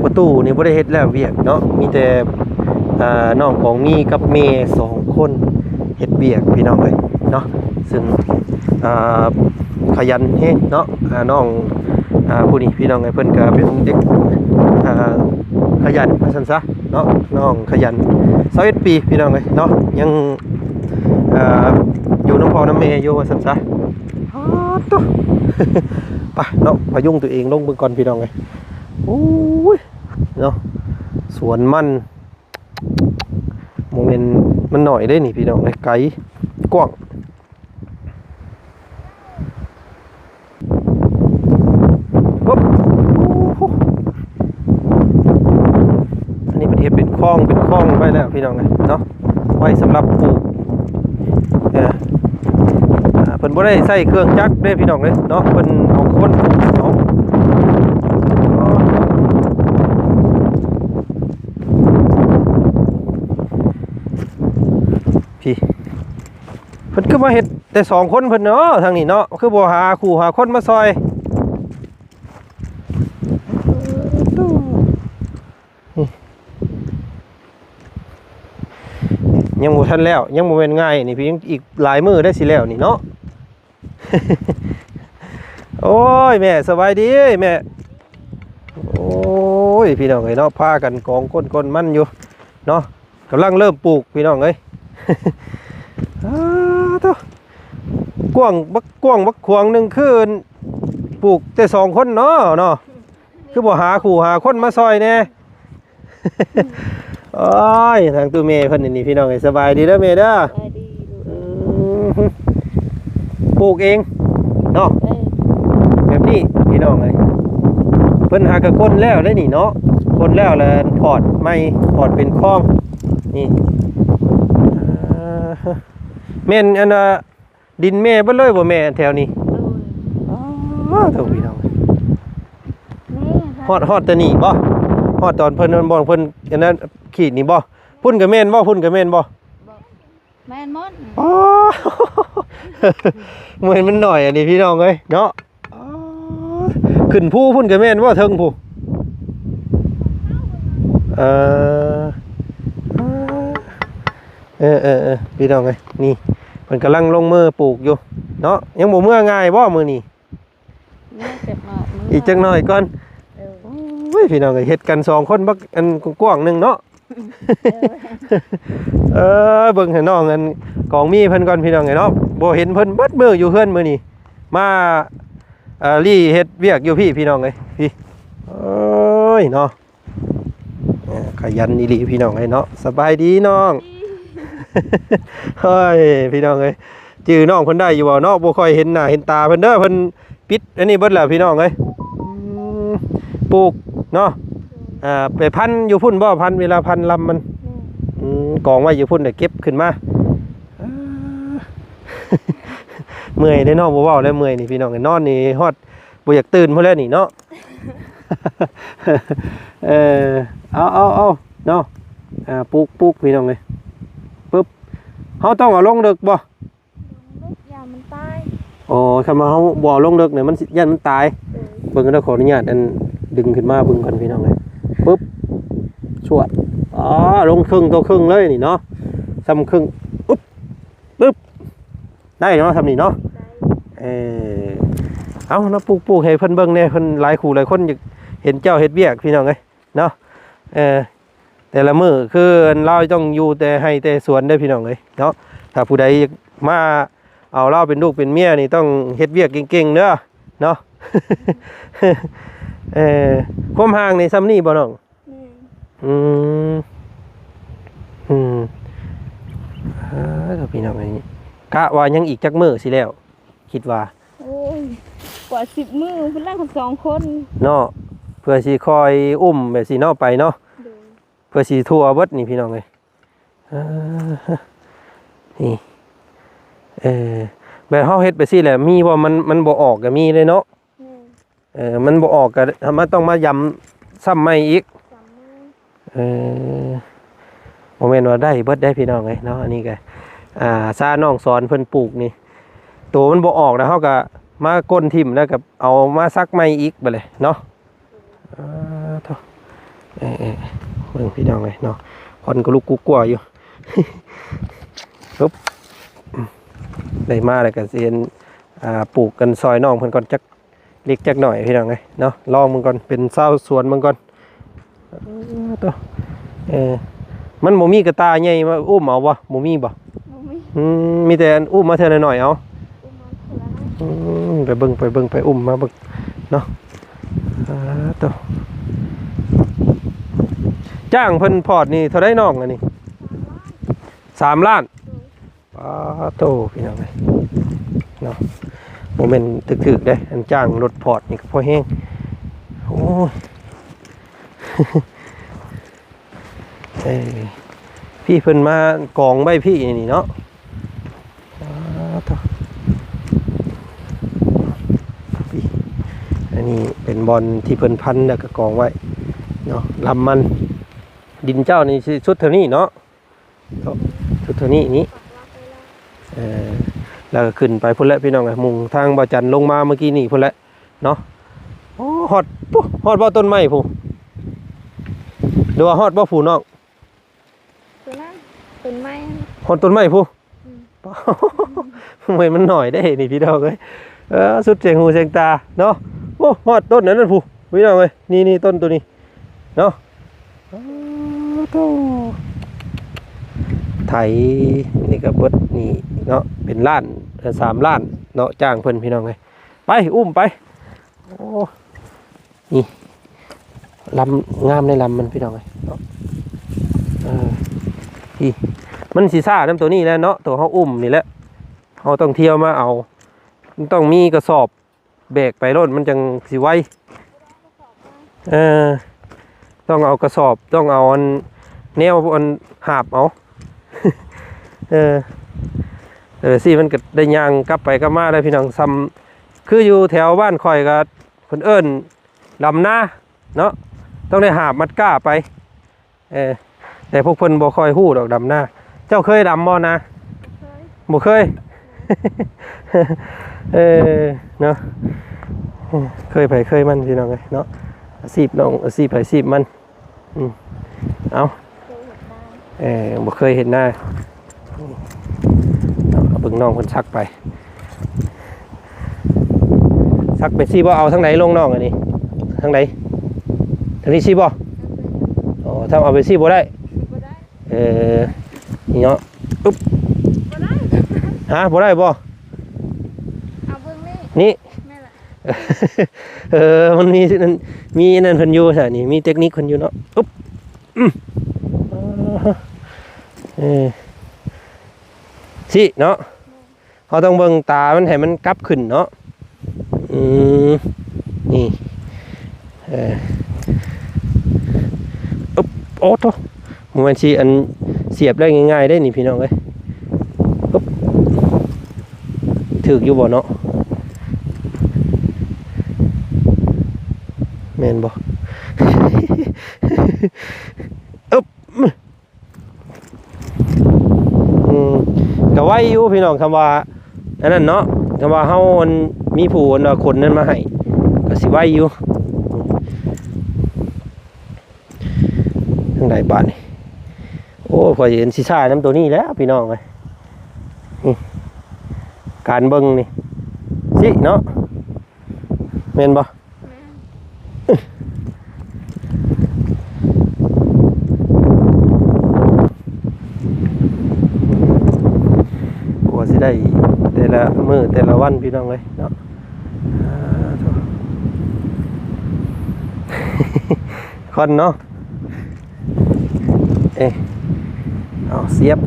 ພໍ່ຕູ້ນີ້ບໍ່ໄດ້ເຮັດແລ້ວວຽກເນາະ ມີແຕ່ ເອີ ນ້ອງກອງມີກັບແມ່ສອງຄົນເຮັດວຽກພີ່ນ້ອງເອີຍເນາະ ຊຶ່ງ ເອີ ຂະຫຍັນແຮງເນາະ ເອີ ນ້ອງ ເອີ ຜູ້ນີ້ພີ່ນ້ອງເອີຍ ເພິ່ນກະເປັນເດັກ ເອີ ຂະຫຍັນວ່າຊັ້ນຊະເນາະ ນ້ອງຂະຫຍັນ ຊາວເອັດປີພີ່ນ້ອງເອີຍເນາະ ຍັງ ເອີ ຢູ່ນຳພໍ່ນຳແມ່ຢູ່ວ່າຊັ້ນຊະ ປາດໂທ້ ໄປເນາະ ພະຍຸງຕົວເອງລົງເບິ່ງກ່ອນພີ່ນ້ອງເອີຍ ໂອ້ຍ ເນາະ ສວນມັນ ບໍ່ແມ່ນມັນໜ້ອຍເດ້ນີ້ພີ່ນ້ອງເອີຍ ໄກ ກວ້າງ ປຶບ ໂອ້ໂຫ ອັນນີ້ເພິ່ນເຮັດເປັນຄອງ ເປັນຄອງໄວ້ແລ້ວພີ່ນ້ອງເອີຍເນາະ ໄວ້ສຳລັບປູກ ເອີ ອ່າ ເພິ່ນບໍ່ໄດ້ໃຊ້ເຄື່ອງຈັກເດ້ພີ່ນ້ອງເອີຍເນາະ ເພິ່ນເອົາຄົນເອົາ ພີ້ ເພິ່ນຄືມາເຮັດແຕ່ສອງຄົນເພິ່ນເນາະ ທາງນີ້ເນາະ ຄືບໍ່ຫາຄູ່ຫາຄົນມາຊ່ອຍ? ຍັງບໍ່ທັນແລ້ວ ຍັງບໍ່ແມ່ນງ່າຍນີ້ ພີ່ ຍັງອີກຫຼາຍມື້ໄດ້ຊິແລ້ວນີ້ເນາະ. ໂອ້ຍ ແມ່ ສະບາຍດີແມ່. ໂອ້ຍ ພີ່ນ້ອງເອີຍເນາະ ພາກັນກອງກົ້ນ ກົ້ນມັນຢູ່ເນາະ ກຳລັງເລີ່ມປູກ ພີ່ນ້ອງເອີຍ. ອ້າ ໂທ້ ກວ້າງບັກ ກວ້າງບັກຂວາງໜຶ່ງ ຄືປູກແຕ່ສອງຄົນເນາະ ເນາະ ຄືບໍ່ຫາຄູ່ຫາຄົນມາຊ່ອຍແດ່? ໂອ້ຍ ທາງຕູ້ແມ່ເພິ່ນນີ້ ພີ່ນ້ອງເອີຍ ສະບາຍດີເດີແມ່ເດີ. ສະບາຍດີລູກ. ອືມ ປູກເອງເນາະ. ເອີ ແບບນີ້ ພີ່ນ້ອງເອີຍ. ເພິ່ນຫາກະກົ້ນແລ້ວເດ້ນີ້ເນາະ ກົ້ນແລ້ວແລ້ວຖອດໃໝ່ ຖອດເປັນຄອງນີ້. ເອີ ແມ່ນອັນນ່າ ດິນແມ່ເບິດເລີຍບໍ່ແມ່ ແຖວນີ້? ໂດຍ. ອໍ ໂທ້ ພີ່ນ້ອງ ແມ່ ຮອດ ຮອດແຕ່ນີ້ບໍ່? ຮອດຕອນເພິ່ນ ບ່ອນເພິ່ນອັນນັ້ນຂີດນີ້ບໍ່? ພຸ້ນກະແມ່ນບໍ່? ພຸ້ນກະແມ່ນບໍ່? ບໍ່ ແມ່ນໝົດ. ອໍ ເມື່ອຍມັນໜ້ອຍອັນນີ້ ພີ່ນ້ອງເອີຍເນາະ. ອໍ ຂຶ້ນພູພຸ້ນກະແມ່ນບໍ່ ເທິງພູ? ເອີ ເອີ ເອີ ພີ່ນ້ອງເອີຍ ນີ້ເພິ່ນກຳລັງລົງມືປູກຢູ່ເນາະ. ຍັງບໍ່ເມືອງ່າຍບໍ່ມື້ນີ້? ເມືອຈັກໜ້ອຍ ເມືອ ອີກຈັກໜ້ອຍກ່ອນ. ເອີ ໂອ້ຍ ພີ່ນ້ອງເອີຍ ເຮັດກັນສອງຄົນບັກອັນກວ້າງໜຶ່ງເນາະ. ເອີ ເອີ ເບິ່ງໃຫ້ນ້ອງອັນກອງມີເພິ່ນກ່ອນ ພີ່ນ້ອງເອີຍເນາະ. ບໍ່ເຫັນເພິ່ນເບິດມື້ຢູ່ເຮືອນມື້ນີ້ ມາ ເອີ ລີ້ເຮັດວຽກຢູ່ພີ້ ພີ່ນ້ອງເອີຍ ພີ້. ໂອ້ຍເນາະ ເອີ ຂະຫຍັນອີ່ຫຼີ ພີ່ນ້ອງເອີຍເນາະ. ສະບາຍດີນ້ອງ. ໂອ້ຍ ພີ່ນ້ອງເອີຍ ຈື່ນ້ອງເພິ່ນໄດ້ຢູ່ບໍ່ເນາະ? ບໍ່ຄ່ອຍເຫັນໜ້າເຫັນຕາເພິ່ນເດີ ເພິ່ນປິດອັນນີ້ເບິດແລ້ວ ພີ່ນ້ອງເອີຍ. ອືມ ປູກເນາະ ອ່າ ໄປພັນຢູ່ພຸ້ນບໍ່? ພັນ ເວລາພັນລຳມັນ. ອືມ ກອງໄວ້ຢູ່ພຸ້ນ ດຽວເກັບຂຶ້ນມາ. ເມື່ອຍເດ້ເນາະ ບໍ່ເວົ້າແລ້ວ ເມື່ອຍນີ້ ພີ່ນ້ອງເອີຍ. ນອນນີ້ຮອດບໍ່ຢາກຕື່ນພຸ້ນແຫຼະນີ້ເນາະ. ເອີ ເອົາ ເອົາ ເອົາເນາະ. ອ່າ ປູກ ປູກ ພີ່ນ້ອງເອີຍ. ປຶບ ເຮົາຕ້ອງເອົາລົງເດິກບໍ່? ຢ້ານມັນຕາຍ. ອໍ ຄັນວ່າເຮົາບໍ່ເອົາລົງເດິກນີ້ ມັນຊິ ຢ້ານມັນຕາຍ. ໂດຍ. ເບິ່ງເດີ ຂໍອະນຸຍາດອັນດຶງຂຶ້ນມາເບິ່ງກ່ອນ ພີ່ນ້ອງເອີຍ. ປຶບ ຊວດ. ອໍ ລົງເຄິ່ງຕໍ່ເຄິ່ງເລີຍນີ້ເນາະ ສ່ຳເຄິ່ງ. ປຶບ ປຶບ ໄດ້ເນາະ ສ່ຳນີ້ເນາະ. ໄດ້. ເອີ ເອົາເນາະ ປູກ ປູກໃຫ້ເພິ່ນເບິ່ງແດ່ ເພິ່ນຫຼາຍຄູ່ຫຼາຍຄົນຢາກເຫັນເຈົ້າເຮັດວຽກ ພີ່ນ້ອງເອີຍເນາະ. ເອີ ແຕ່ລະມື້ຄືລາວຕ້ອງຢູ່ແຕ່ໄຮ່ແຕ່ສວນເດີ ພີ່ນ້ອງເອີຍເນາະ. ຖ້າຜູ້ໃດຢາກມາເອົາລາວເປັນລູກເປັນເມຍນີ້ ຕ້ອງເຮັດວຽກເກັ່ງໆເດີເນາະ. ເອີ ຄວາມຫ່າງນີ້ສ່ຳນີ້ບໍ່ນ້ອງ? ແມ່ນ. ອືມ ອືມ ເອີ ພີ່ນ້ອງເອີຍ ກະວ່າຍັງອີກຈັກມື້ຊິແລ້ວ ຄິດວ່າ? ໂອ້ຍ ກວ່າສິບມື້ພຸ້ນລະ ສອງຄົນເນາະ ເພື່ອຊິຄ່ອຍອຸ້ມແບບຊີ້ເນາະ ໄປເນາະ. ໂດຍ. ເພື່ອຊິທົ່ວເບິດນີ້ ພີ່ນ້ອງເອີຍ. ເອີ ນີ້ ເອີ ແບບເຮົາເຮັດໄປຊີ້ແຫຼະ ມີບໍ່ ມັນ ມັນບໍ່ອອກກະມີເດ້ເນາະ. ແມ່ນ. ເອີ ມັນບໍ່ອອກກະມາ ຕ້ອງມາຢຳຊ້ຳໃໝ່ອີກ. ເອີ ບໍ່ແມ່ນວ່າໄດ້ເບິດເດ້ ພີ່ນ້ອງເອີຍເນາະ. ອັນນີ້ກະ ອ່າ ຊານ້ອງສອນເພິ່ນປູກນີ້ ໂຕມັນບໍ່ອອກແລ້ວ ເຮົາກະມາກົ້ນຖິ້ມ ແລ້ວກະເອົາມາສັກໃໝ່ອີກບາດນີ້ເນາະ. ອ່າ ໂທ້ ເອີ ເອີ ເບິ່ງ ພີ່ນ້ອງເອີຍເນາະ ຄວັນກະລຸກກຸກກົວຢູ່. ປຶບ ໄດ້ມາແລ້ວກະຊິເຫັນ ອ່າ ປູກກັນຊ່ອຍນ້ອງເພິ່ນກ່ອນ ຈັກເລັກຈັກໜ້ອຍ ພີ່ນ້ອງເອີຍເນາະ. ລອງເບິ່ງກ່ອນ ເປັນຊາວສວນເບິ່ງກ່ອນ. ເອີ ໂຕ ເອີ ມັນບໍ່ມີກະຕ່າໃຫຍ່ມາອຸ້ມເອົາບໍ່? ບໍ່ມີບໍ່? ບໍ່ມີ. ອືມ ມີແຕ່ອຸ້ມມາເທື່ອໜ້ອຍໆເອົາ. ອຸ້ມມາເທື່ອໜ້ອຍ. ອືມ ໄປເບິ່ງ ໄປເບິ່ງ ໄປອຸ້ມມາເບິ່ງເນາະ. ອ່າ ໂຕ ຈ້າງເພິ່ນພອດນີ້ເທົ່າໃດນ້ອງ ອັນນີ້? ສາມລ້ານ. ໂດຍ. ປາໂຕ ພີ່ນ້ອງເອີຍເນາະ ບໍ່ແມ່ນຖືກໆເດ້ ອັນຈ້າງລົດພອດນີ້ກະພໍແຮງ. ໂອ້ຍ ເອີ ພີ້ເພິ່ນມາກອງໄວ້ພີ້ນີ້ເນາະ. ປາໂຕ ພີ້ ອັນນີ້ເປັນບ່ອນທີ່ເພິ່ນພັນແລ້ວກະກອງໄວ້ເນາະ. ລຳມັນ ດິນເຈົ້ານີ້ຊິສຸດເທົ່ານີ້ເນາະ. ເນາະ ຈຸດເທົ່ານີ້ນີ້ ເອີ ແລ້ວກະຂຶ້ນໄປພຸ້ນແຫຼະ ພີ່ນ້ອງເອີຍ ມຸງທາງບ່າວຈັນລົງມາເມື່ອກີ້ນີ້ພຸ້ນແຫຼະເນາະ. ໂອ້ ຮອດ ພຸ້ນ ຮອດບໍ່ຕົ້ນໄມ້ພຸ້ນ ຫຼືວ່າຮອດບໍ່ຜູ້ນ້ອງ? ພຸ້ນນະ ຕົ້ນໄມ້ ຮອດຕົ້ນໄມ້ພຸ້ນ. ອືມ ໂອ້ຍ ມັນໜ້ອຍເດ້ນີ້ ພີ່ນ້ອງເອີຍ ເອີ ສຸດແສງຫູແສງຕາເນາະ. ໂອ້ ຮອດຕົ້ນນັ້ນພຸ້ນ ພີ່ນ້ອງເອີຍ ນີ້ ນີ້ ຕົ້ນໂຕນີ້ ເນາະ. ໂອ້ໂຕ ໄຖນີ້ກະເບິດນີ້ເນາະ ເປັນລ້ານ ເອີ ສາມລ້ານເນາະ ຈ້າງເພິ່ນ ພີ່ນ້ອງເອີຍ. ໄປ ອຸ້ມໄປ. ໂອ້ ນີ້ ລຳ ງາມໃນລຳມັນ ພີ່ນ້ອງເອີຍເນາະ. ເອີ ນີ້ ມັນຊິຊ້ານຳໂຕນີ້ແຫຼະເນາະ ໂຕເຮົາອຸ້ມນີ້ແຫຼະ ເຮົາຕ້ອງທ່ຽວມາເອົາ ມັນຕ້ອງມີກະສອບ ແບກໄປໂລດ ມັນຈັ່ງຊິໄວ. ເອົາກະສອບມາ ເອີ ຕ້ອງເອົາກະສອບ ຕ້ອງເອົາອັນ ແນວອັນຫາບເອົາ ເອີ ແຕ່ວ່າຊີ້ມັນກໍໄດ້ຍ່າງກັບໄປກັບມາໄດ້ພີ່ນ້ອງ. ຊ່ຳຄືຢູ່ແຖວບ້ານຂ້ອຍກໍເພິ່ນເອີ້ນດຳນາເນາະ ຕ້ອງໄດ້ຫາບມັດກ້າໄປ. ເອີ ແຕ່ພວກເພິ່ນບໍ່ຄ່ອຍຮູ້ດອກດຳນາ. ເຈົ້າເຄີຍດຳບໍ່ນາ? ບໍ່ເຄີຍ ບໍ່ເຄີຍ ເອີ ເນາະ ເຄີຍໃຜເຄີຍມັນ ພີ່ນ້ອງເອີຍເນາະ. ອາຊີບນ້ອງ ອາຊີບໃຜອາຊີບມັນ. ອືມ ເອົາ ເອີ ບໍ່ເຄີຍເຮັດນາ. ເອົາ ເບິ່ງນ້ອງເພິ່ນສັກໄປ ສັກໄປຊີ້ບໍ່? ເອົາທາງໃດລົງນ້ອງ? ອັນນີ້ທາງໃດ? ທາງນີ້ຊີ້ບໍ່? ອໍ ຖ້າເອົາໄປຊີ້ບໍ່ໄດ້ ບໍ່ໄດ້. ເອີ ນີ້ເນາະ ອຶບ ບໍ່ໄດ້ ຮະ ບໍ່ໄດ້ບໍ່? ເອົາເບິ່ງນີ້ ນີ້ ແມ່ນລະ ເອີ ມັນມີ ມີອັນນັ້ນເພິ່ນຢູ່ຊະ ນີ້ ມີເຕັກນິກເພິ່ນຢູ່ເນາະ. ອຶບ ອືມ ເອີ ຊີ້ເນາະ ເຮົາຕ້ອງເບິ່ງຕາມັນໃຫ້ມັນກັບຂຶ້ນເນາະ. ອືມ ນີ້ ເອີ ອຶບ ໂອ້ໂທ້ ບໍ່ແມ່ນຊິອັນສຽບໄດ້ງ່າຍໆເດ້ນີ້ພີ່ນ້ອງເອີຍ. ອຶບ ຖືກຢູ່ບໍ່ເນາະ? ແມ່ນບໍ່? ອຶບ ອືມ ກໍໄວຢູ່ພີ່ນ້ອງ ຄຳວ່າອັນນັ້ນເນາະ ຄຳວ່າເຮົາອັນ ມີຜູ້ອັນວ່າຂົນນັ້ນມາໃຫ້ ກໍຊິໄວຢູ່. ທາງໃດບາດນີ້? ໂອ້ ຂ້ອຍເຫັນຊິຊ້ານຳໂຕນີ້ແລ້ວພີ່ນ້ອງເອີຍ. ນີ້ ການເບິ່ງນີ້ ຊິເນາະ ແມ່ນບໍ່? ແມ່ນ ກວ່າຊິໄດ້ແຕ່ລະມື້ແຕ່ລະວັນ ພີ່ນ້ອງເອີຍເນາະ. ອ່າ ໂທ້ ຄວັນເນາະ. ເອະ ເອົາສຽບ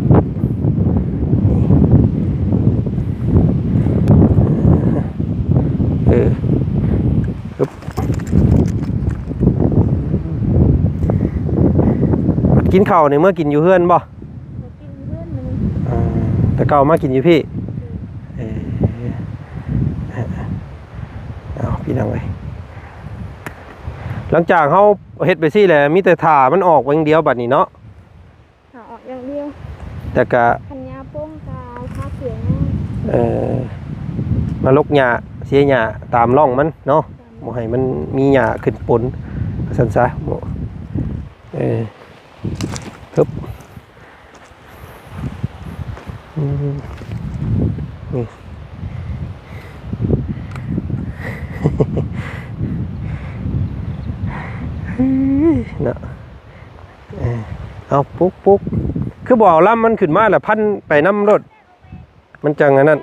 ເອີ ອຶບ ກິນເຂົ້ານີ້ເມືອກິນຢູ່ເຮືອນບໍ່? ບໍ່ກິນເຮືອນມື້ນີ້ ອ່າ ແຕ່ເກົ່າມາກິນຢູ່ພີ້ ເອີ ເອົາ ພີ່ນ້ອງເອີຍ ຫຼັງຈາກເຮົາເຮັດໄປຊີ້ແຫຼະ ມີແຕ່ຖ້າມັນອອກຢ່າງດຽວບັດນີ້ເນາະ. ຖ້າອອກຢ່າງດຽວ ແຕ່ກະ ຄັນຫຍ້າປົ່ງກະເອົາຜ້າເສຍຫຍ້າ ເອີ ມາລົກຫຍ້າເສຍຫຍ້າຕາມຮ່ອງມັນເນາະ ຕາມ ບໍ່ໃຫ້ມັນມີຫຍ້າຂຶ້ນປົນ ວ່າຊັ້ນຊະ ບໍ່ ເອີ ຮຶບ ອືມ ນີ້ ເນາະ. ເອີ ເອົາ ປຸກ ປຸກ ຄືບໍ່ເອົາລຳມັນຂຶ້ນມາລະພັນໄປນຳໂລດ ມັນຈັ່ງອັນນັ້ນ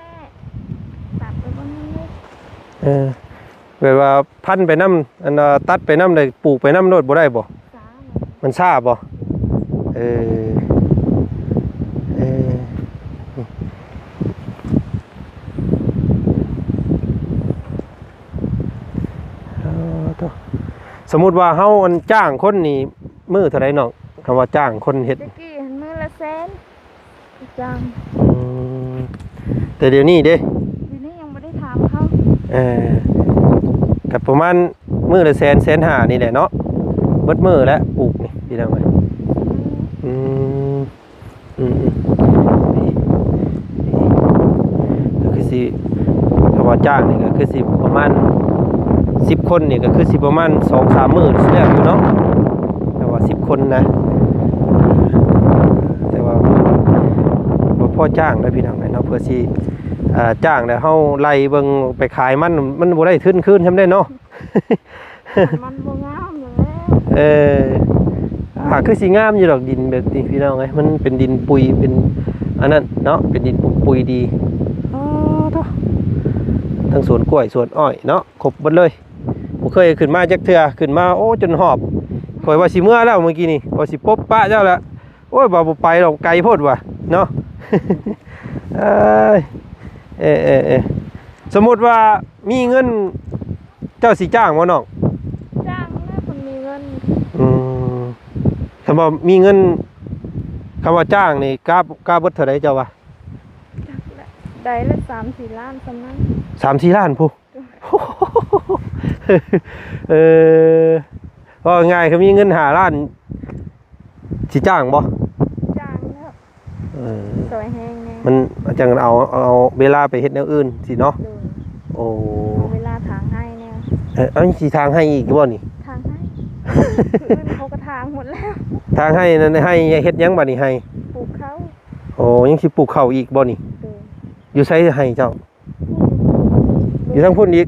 ຕັດໄປເບິ່ງ ເອີ ແບບວ່າພັນໄປນຳ ອັນວ່າຕັດໄປນຳ ແລ້ວປູກໄປນຳໂລດບໍ່ໄດ້ບໍ່? ຊ້າ ມັນຊ້າບໍ່? ເອີ ເອີ ເອີ ໂທ້ ສົມມຸດວ່າເຮົາ ອັນ ຈ້າງຄົນນີ້ມື້ເທົ່າໃດນ້ອງ? ຄຳວ່າຈ້າງຄົນເຮັດ ແຕ່ກີ້ຫັ້ນມື້ລະແສນ ຈ້າງ ອືມ ແຕ່ດຽວນີ້ເດ້? ດຽວນີ້ຍັງບໍ່ໄດ້ຖາມເຂົາ ເອີ ກໍປະມານມື້ລະແສນ ແສນຫ້ານີ້ແຫຼະເນາະ ເບິດມື້ແລ້ວປູກນີ້ ພີ່ນ້ອງເອີຍ ອືມ ອືມ ອືມ ນີ້ ນີ້ ກໍຄືຊິ ຖ້າວ່າຈ້າງນີ້ກໍຄືຊິປະມານສິບຄົນນີ້ ກໍຄືຊິປະມານສອງສາມມື້ຊິແລ້ວຢູ່ເນາະ ຖ້າວ່າສິບຄົນນະ ແຕ່ວ່າບໍ່ພໍຈ້າງເດ້ພີ່ນ້ອງເອີຍເນາະ ເພື່ອຊິ ອ່າ ຈ້າງແລ້ວເຮົາໄລ່ເບິ່ງໄປຂາຍມັນ ມັນບໍ່ໄດ້ທຶນຄືນຊ່ຳເດ້ເນາະ. ມັນບໍ່ງາມແລ້ວ ເອີ ອ່າ ຄືຊິງາມຢູ່ດອກ ດິນແບບນີ້ພີ່ນ້ອງເອີຍ ມັນເປັນດິນປຸຍ ເປັນອັນນັ້ນເນາະ ເປັນດິນປຸຍດີ ອໍ ໂທ້ ທັງສວນກ້ວຍ ສວນອ້ອຍເນາະ ຄົບເບິດເລີຍ ບໍ່ເຄີຍຂຶ້ນມາຈັກເທື່ອ ຂຶ້ນມາ ໂອ້ ຈົນຫອບ ຂ້ອຍວ່າຊິເມືອແລ້ວ ມື້ກີ້ນີ້ ວ່າຊິປົບປະເຈົ້າແລ້ວ ໂອ້ຍ ວ່າບໍ່ໄປດອກ ໄກໂພດວ່າເນາະ ເອີຍ ເອີ ເອີ ເອີ ສົມມຸດວ່າມີເງິນ ເຈົ້າຊິຈ້າງບໍ່ນ້ອງ? ຈ້າງແລ້ວ ຄັນມີ ບໍ່ມີເງິນ ຄຳວ່າຈ້າງນີ້ ກາ ກາເບິດເທົ່າໃດເຈົ້າວ່າ? ຈັກແຫຼະ ໄດ້ລະສາມສີ່ລ້ານສ່ຳນັ້ນ ສາມສີ່ລ້ານພຸ້ນ. ເອີ ເວົ້າງ່າຍໆ ຄືມີເງິນຫ້າລ້ານ ຊິຈ້າງບໍ່? ຈ້າງແລ້ວ ເອີ ຊ່ອຍແຮງແດ່ ມັນຈັ່ງເອົາ ເອົາເວລາໄປເຮັດແນວອື່ນຊີ້ເນາະ. ໂດຍ ໂອ້ ເອົາເວລາຖາງໄຮ່ແດ່. ເອີ ເອົາ ຍັງຊິຖາງໄຮ່ອີກຢູ່ບໍ່ນີ້? ຖາງໄຮ່ ຄົນອື່ນເຂົາກໍຖາງໝົດແລ້ວ. ຖາງໄຮ່ນັ້ນ ໄຮ່ເຮັດຫຍັງບັດນີ້? ໄຮ່ປູກເຂົ້າ. ໂອ້ ຍັງຊິປູກເຂົ້າອີກບໍ່ນີ້? ໂດຍ ຢູ່ໃສໄຮ່ເຈົ້າ? ຢູ່ທາງພຸ້ນອີກ.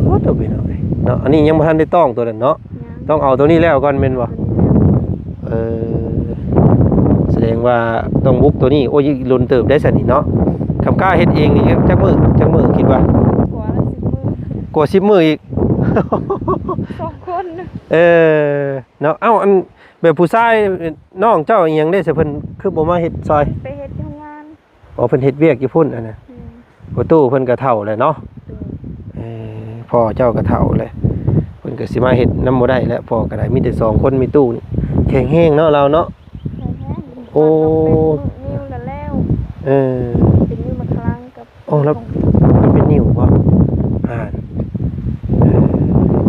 ໂອ້ ໂທ້ ພີ່ນ້ອງເອີຍເນາະ ອັນນີ້ຍັງບໍ່ທັນໄດ້ຕ້ອງໂຕນັ້ນເນາະ. ຍັງ ຕ້ອງເອົາໂຕນີ້ແລ້ວກ່ອນແມ່ນບໍ່? ໂຕນີ້ແລ້ວ. ເອີ ສະແດງວ່າຕ້ອງບຸກໂຕນີ້. ໂອ້ຍ ດົນເຕີບໄດ໋ຊັ້ນນີ້ເນາະ. ຄັນກ້າເຮັດເອງນີ້ຈັກມື້ ຈັກມື້ຄິດວ່າ? ກວ່າສິບມື້ ກວ່າສິບມື້ອີກ ສອງຄົນ. ເອີ ເນາະ ເອົ້າ ອັນແບບຜູ້ຊາຍ ນ້ອງເຈົ້າອີ່ຫຍັງເດ້ ຊະ ເພິ່ນຄືບໍ່ມາເຮັດຊ່ອຍ? ໄປເຮັດໂຮງງານ. ອໍ ເພິ່ນເຮັດວຽກຢູ່ພຸ້ນ ອັນນະ. ແມ່ນ. ພໍ່ຕູ້ເພິ່ນກໍເຖົ້າແລ້ວເນາະ. ໂດຍ. ເອີ ພໍ່ເຈົ້າກໍເຖົ້າແລ້ວ ເພິ່ນກໍຊິມາເຮັດນຳບໍ່ໄດ້ແລ້ວ. ພໍ່ກໍໄດ້ມີແຕ່ສອງຄົນ ມີຕູ້ນີ້ແຂງແຮງເນາະ ລາວເນາະ. ແຂງແຮງ. ໂອ້ ເປັນມື້ນີ້ລະແລ້ວ. ເອີ ເປັນມື້ມະຄະລັງກັບ ໂອ້ ລາວເປັນນິ້ວບໍ່? ອ່າ ເອີ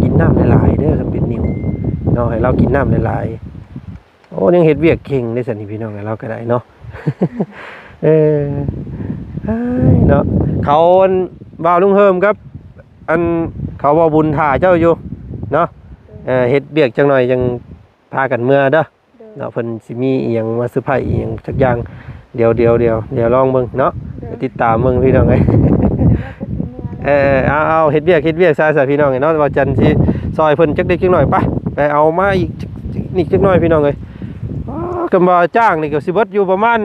ກິນນ້ຳຫຼາຍໆເດີ ຄັນເປັນນິ້ວເນາະ ໃຫ້ລາວກິນນ້ຳຫຼາຍໆ. ໂອ້ ຍັງເຮັດວຽກເກັ່ງເດ້ຊັ້ນນີ້ ພີ່ນ້ອງເອີຍ ລາວກໍໄດ້ເນາະ. ເອີ ເອີຍ ເນາະ ເຂົາ ອັນ ບ່າວລຸງເຮີມກັບ ອັນ ເຂົາເວົ້າບຸນຖ້າເຈົ້າຢູ່ເນາະ. ເອີ ເຮັດວຽກຈັກໜ່ອຍຈັ່ງພາກັນເມືອເດີ. ໂດຍ. ເນາະ ເພິ່ນຊິມີອີ່ຫຍັງມາເຊີໄພອີ່ຫຍັງຈັກຢ່າງ. ດຽວ ດຽວ ດຽວ ດຽວລອງເບິ່ງເນາະ. ໂດຍ. ໄປຕິດຕາມເບິ່ງ ພີ່ນ້ອງເອີຍ. ເອີ ເອົາ ເຮັດວຽກ ເຮັດວຽກຊະ ຊະ ພີ່ນ້ອງເອີຍເນາະ. ບ່າວຈັນຊິຊ່ອຍເພິ່ນຈັກເລັກຈັກໜ້ອຍ. ໄປ ໄປເອົາມາອີກນິດຈັກໜ້ອຍ ພີ່ນ້ອງເອີຍ. ອໍ ຄຳວ່າຈ້າງນີ້ກໍຊິເບິດຢູ່ປະມານ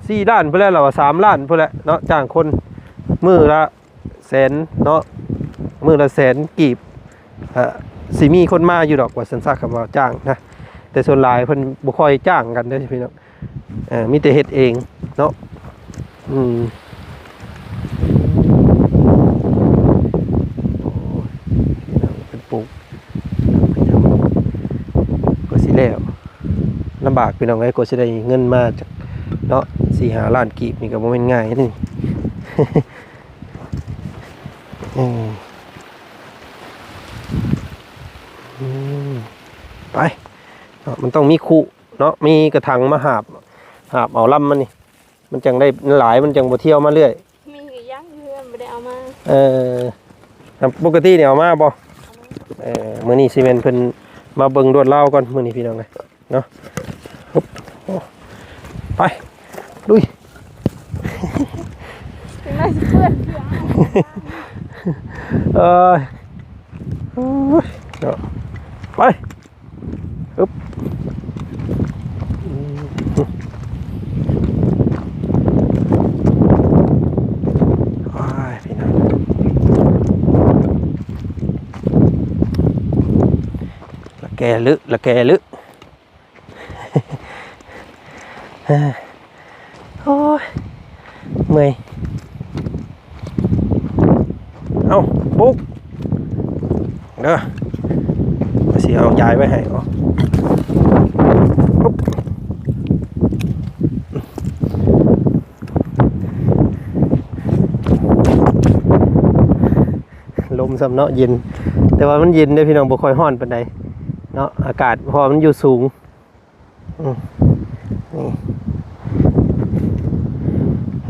ສີ່ລ້ານພຸ້ນແຫຼະ ລາວວ່າສາມລ້ານພຸ້ນແຫຼະເນາະ. ຈ້າງຄົນມື້ລະ ແສນເນາະ ມື້ລະແສນກີບ. ເອີ ຊິມີຄົນມາຢູ່ດອກວ່າຊັ້ນຊະ ຄຳວ່າຈ້າງນະ. ແຕ່ສ່ວນຫຼາຍເພິ່ນບໍ່ຄ່ອຍຈ້າງກັນເດ້ພີ່ນ້ອງ. ເອີ ມີແຕ່ເຮັດເອງເນາະ. ອືມ ໂອ້ຍ ພີ່ນ້ອງ ເພິ່ນປູກ ກວ່າຊິແລ້ວ ລຳບາກ ພີ່ນ້ອງເອີຍ. ກວ່າຊິໄດ້ເງິນມາຈັກເນາະ ສີ່ຫ້າລ້ານກີບນີ້ກໍບໍ່ແມ່ນງ່າຍເດ້. ເອີ ອືມ ໄປເນາະ ມັນຕ້ອງມີຄຸເນາະ ມີກະຖັງມາຫາບ ຫາບເອົາລຳມັນນີ້ ມັນຈັ່ງໄດ້ຫຼາຍ ມັນຈັ່ງບໍ່ທ່ຽວມາເລື້ອຍ. ມີຢູ່ ຍັງຢູ່ເຮືອນ ບໍ່ໄດ້ເອົາມາ. ເອີ ປົກກະຕິນີ້ເອົາມາບໍ່? ເອົາມາ. ເອີ ມື້ນີ້ຊິແມ່ນເພິ່ນມາເບິ່ງລວດລາວກ່ອນ ມື້ນີ້ ພີ່ນ້ອງເອີຍ. ເນາະ ໂອ້ ໄປ ລຸຍ ຈັ່ງໃດຊິເປື້ອນ ເອີຍ ເນາະ ໄປ ອຶບ ໂອ້ຍ ພີ່ນ້ອງ ລະແກລຶ ລະແກລຶ. ໂອ້ຍ ເມື່ອຍ. ເອົ້າ ປຸກເດີ ວ່າຊິເອົາຢາຍໄວ້ໃຫ້. ໂອ້ ລົມຊ້ຳເນາະ ເຢັນ ແຕ່ວ່າມັນເຢັນເດ້ພີ່ນ້ອງ ບໍ່ຄ່ອຍຮ້ອນປານໃດເນາະ ອາກາດ ເພາະວ່າມັນຢູ່ສູງ. ອືມ ນີ້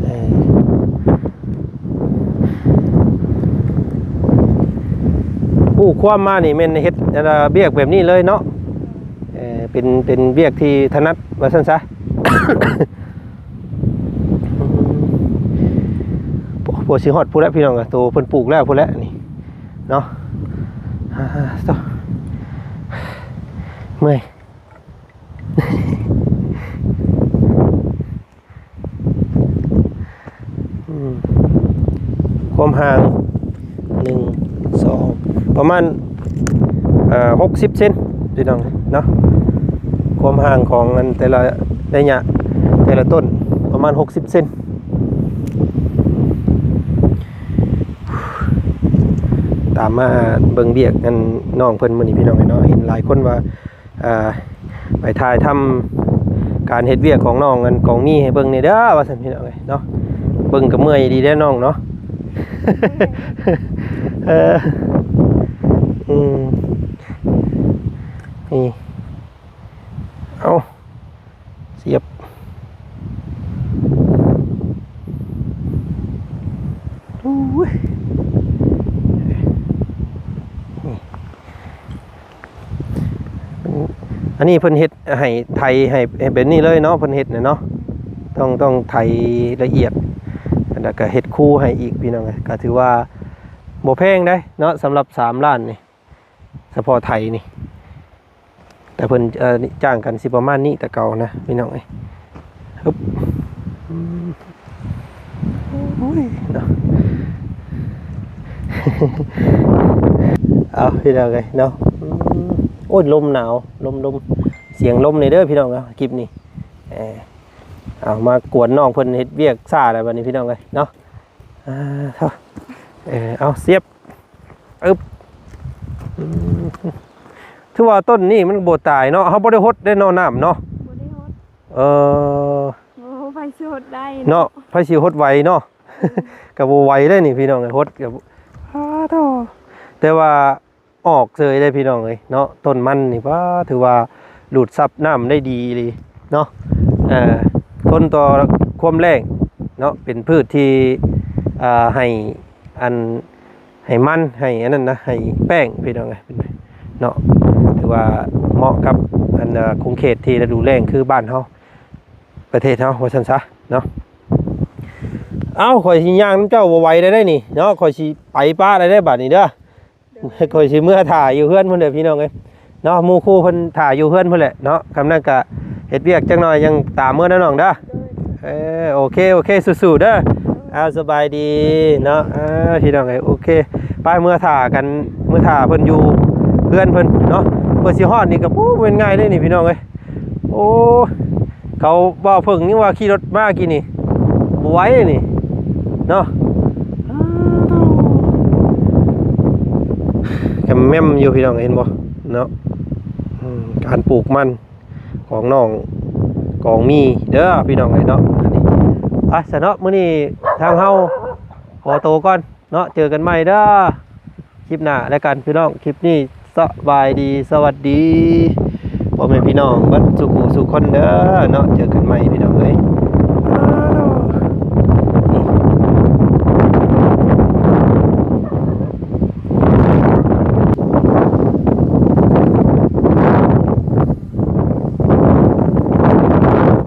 ເອີ ຮູ້ຄວາມມານີ້ແມ່ນເຮັດ ອັນ ວຽກແບບນີ້ເລີຍເນາະ. ເອີ ເປັນ ເປັນວຽກທີ່ຖະໜັດວ່າຊັ້ນຊະ. ໂອ້ ຊິຮອດພຸ້ນແຫຼະ ພີ່ນ້ອງ ໂຕເພິ່ນປູກແລ້ວພຸ້ນແຫຼະນີ້ເນາະ. ອ່າ ໂຕ ເມື່ອຍ. ອືມ ຄວາມຫ່າງ ໜຶ່ງ ສອງ ປະມານ ເອີ ຫົກສິບເຊັນ ພີ່ນ້ອງເນາະ. ຄວາມຫ່າງຂອງອັນແຕ່ລະໄລຍະ ແຕ່ລະຕົ້ນ ປະມານຫົກສິບເຊັນ. ຕາມມາເບິ່ງວຽກອັນນ້ອງເພິ່ນມື້ນີ້ ພີ່ນ້ອງເອີຍເນາະ. ເຫັນຫຼາຍຄົນວ່າ ອ່າ ໄປຖ່າຍທຳການເຮັດວຽກຂອງນ້ອງອັນກອງມີໃຫ້ເບິ່ງແດ່ເດີ ວ່າຊັ້ນພີ່ນ້ອງເອີຍເນາະ. ເບິ່ງກໍເມື່ອຍດີເດ້ນ້ອງເນາະ. ເອີ ອືມ ນີ້ ເອົາ ສຽບ ໂອ້ຍ ອັນນີ້ເພິ່ນເຮັດໃຫ້ ໄຖໃຫ້ ໃຫ້ແບບນີ້ເລີຍເນາະ ເພິ່ນເຮັດນະເນາະ. ຕ້ອງ ຕ້ອງໄຖລະອຽດ ແລ້ວກໍເຮັດຄູໃຫ້ອີກ ພີ່ນ້ອງເອີຍ. ກໍຖືວ່າບໍ່ແພງເດ້ເນາະ ສຳລັບສາມລ້ານນີ້ ສະເພາະໄຖນີ້. ແຕ່ເພິ່ນ ເອີ ຈ້າງກັນຊິປະມານນີ້ແຕ່ເກົ່ານະ ພີ່ນ້ອງເອີຍ. ຮຶບ ອືມ ໂອ້ຍເນາະ ເອົາ ພີ່ນ້ອງເອີຍເນາະ. ອືມ ໂອ້ຍ ລົມໜາວ ລົມ ລົມ ສຽງລົມນີ້ເດີ ພີ່ນ້ອງເນາະ ຄລິບນີ້. ເອີ ເອົາ ມາກວນນ້ອງເພິ່ນເຮັດວຽກຊ້າແລ້ວບັດນີ້ ພີ່ນ້ອງເອີຍເນາະ. ອ່າ ເອີ ເອົາ ສຽບ ອຶບ ອືມ ຖືວ່າຕົ້ນນີ້ມັນບໍ່ຕາຍເນາະ ເຮົາບໍ່ໄດ້ຫົດເດ້ເນາະ ນ້ຳເນາະ. ບໍ່ໄດ້ຫົດ ເອີ ໂອ້ ໃຜຊິຫົດໄດ້ເນາະ ເນາະ ໃຜຊິຫົດໄຫວເນາະ. ກໍບໍ່ໄຫວເດ້ນີ້ ພີ່ນ້ອງເອີຍ ຫົດກໍ ອ້າໂທ້ ແຕ່ວ່າອອກເສີຍເດ້ ພີ່ນ້ອງເອີຍເນາະ. ຕົ້ນມັນນີ້ ປ້າ ຖືວ່າດູດຊັບນ້ຳໄດ້ດີອີ່ຫຼີເນາະ. ເອີ ທົນຕໍ່ຄວາມແລ້ງເນາະ ເປັນພືດທີ່ ອ່າ ໃຫ້ອັນ ໃຫ້ມັນ ໃຫ້ອັນນັ້ນນະ ໃຫ້ແປ້ງ ພີ່ນ້ອງເອີຍເນາະ. ຖືວ່າເໝາະກັບອັນ ເອີ ຂົງເຂດທີ່ລະດູແລ້ງຄືບ້ານເຮົາ ປະເທດເຮົາ ວ່າຊັ້ນຊະເນາະ. ເອົ້າ ຂ້ອຍຊິຍ່າງນຳເຈົ້າບໍ່ໄຫວແລ້ວເດ້ນີ້ເນາະ ຂ້ອຍຊິໄປປະແລ້ວເດ້ບາດນີ້ເດີ. ຂ້ອຍຊິເມືອຖ້າຢູ່ເຮືອນພຸ້ນເດີ ພີ່ນ້ອງເອີຍເນາະ. ໝູ່ຄູ່ເພິ່ນຖ້າຢູ່ເຮືອນພຸ້ນແຫຼະເນາະ. ຄຳນັ້ນກະເຮັດວຽກຈັກໜ່ອຍ ຍັງຕາມເມືອນຳນ້ອງເດີ. ເອີ ໂອເຄ ໂອເຄ ສູ້ໆເດີ. ເອົາ ສະບາຍດີເນາະ ເອີ ພີ່ນ້ອງເອີຍ. ໂອເຄ ໄປເມືອຖ້າກັນ ເມືອຖ້າເພິ່ນຢູ່ເຮືອນເພິ່ນເນາະ. ເພື່ອຊິຮອດນີ້ກໍ ໂອ້ ບໍ່ແມ່ນງ່າຍເດ້ນີ້ ພີ່ນ້ອງເອີຍ. ໂອ້ ເຂົາເວົ້າເພິ່ງຍັງວ່າຂີ່ລົດມາກີ້ນີ້ ບໍ່ໄຫວນີ້ເນາະ. ກໍແມ່ນຢູ່ ພີ່ນ້ອງເຫັນບໍ່ເນາະ. ອືມ ການປູກມັນຂອງນ້ອງກອງມີເດີ ພີ່ນ້ອງເອີຍເນາະ. ອັນນີ້ ໄປຊະເນາະ ມື້ນີ້ທາງເຮົາຂໍໂຕກ່ອນເນາະ ເຈີກັນໃໝ່ເດີ ຄລິບໜ້າແລ້ວກັນ ພີ່ນ້ອງ. ຄລິບນີ້ສະບາຍດີ ສະຫວັດດີ ພໍ່ແມ່ພີ່ນ້ອງເບິດສູ່ຜູ້ສູ່ຄົນເດີເນາະ. ເຈີກັນໃໝ່ ພີ່ນ້ອງເອີຍ.